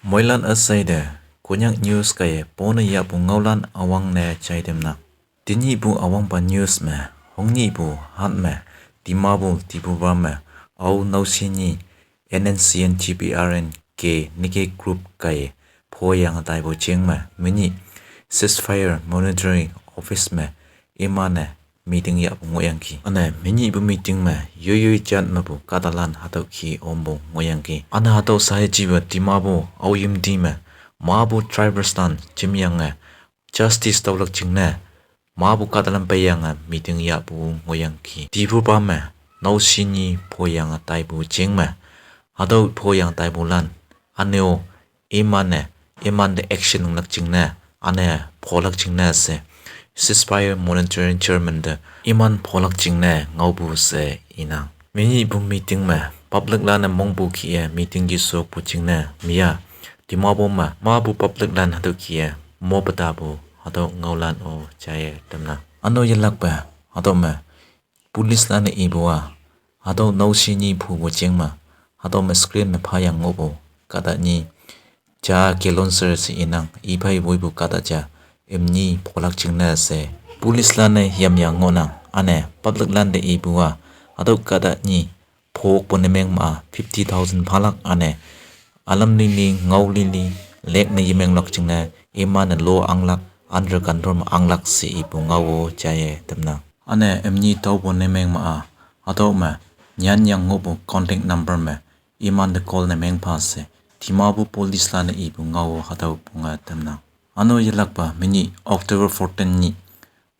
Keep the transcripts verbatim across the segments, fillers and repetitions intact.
Moilan üsheite Konyak news kaiye pone yahpu ngaolan üwangne jaitamnang. Tenyihpu üwangpa news me, hongnyihpu hat me, Dimapur Diphuba me, ao naoshinyi N N C N G P R N K nike group kaiye phoyange taipu jing me menyih ceasefire monitoring office me iman-e meeting yahpu ngohyangki. Üne menyihpu meeting me yoiyoi jat mepu kahtalan hatüo ki ompu ngohyangki. Üne hatüo sayejipa Dimapur aoyimti me mapu tribals lan jimyange justice tüolak jingne mapu kahtalan peiyange meeting yahpu ngohyangki. Diphuba me naoshinyi phoyange taipu jing me hatüo phoyange taipulan üne-o iman-e, imante action ngenlak jingne, üne pholak jingne she ceasefire monitoring chairman te iman pholak jingne ngaopu she inang. Menyihpu meeting me public lan-e mongpu kih-e meeting ki shokpu jingne mi-a Dimapur me mapu public lan hatüo kih-e mo petapu hatüo ngaolan-o jaiye tamnang. Üne-o yelakpe hatüo me police lan-e ipu-a hatüo naoshinyi phupu jing me hatüo me screen me phayang ngohpu kahta nyi ja Kilonser she inang, iphei woipu kahta ja imni pholak jingne she police lan-e yamyang ngohnang. Üne public lante ipu-a hatüo kahta nyi phokpu ne meng ma fifty thousand phalak üne ülam lili ngao lili lek ne yemenglak jingne iman-e lo anglak under control me anglak she ipu ngao-o jaiye tamnang. Üne imni taopu ne meng ma-a hatüo me nyanyang ngohpu contact number me imante call ne mengpha she Dimapur police lan-e ipu ngao-o hatüo punge tamnang. Üne-o yelakpa menyih October fourteen nyih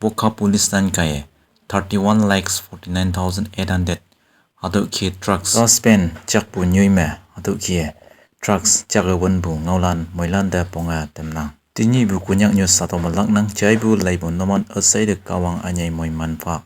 Wokha police lan kaiye thirty-one lakhs forty-nine thousand eight hundred hatüo ki drugs suspend jakpu nyoi me hatüo ki drugs jake wünpu ngaolan moilante ponge tamnang. Tenyihpu Konyak news hatüo me laknang. Jaipu laipu numan üsheite Kahwang ünyei moiman pha.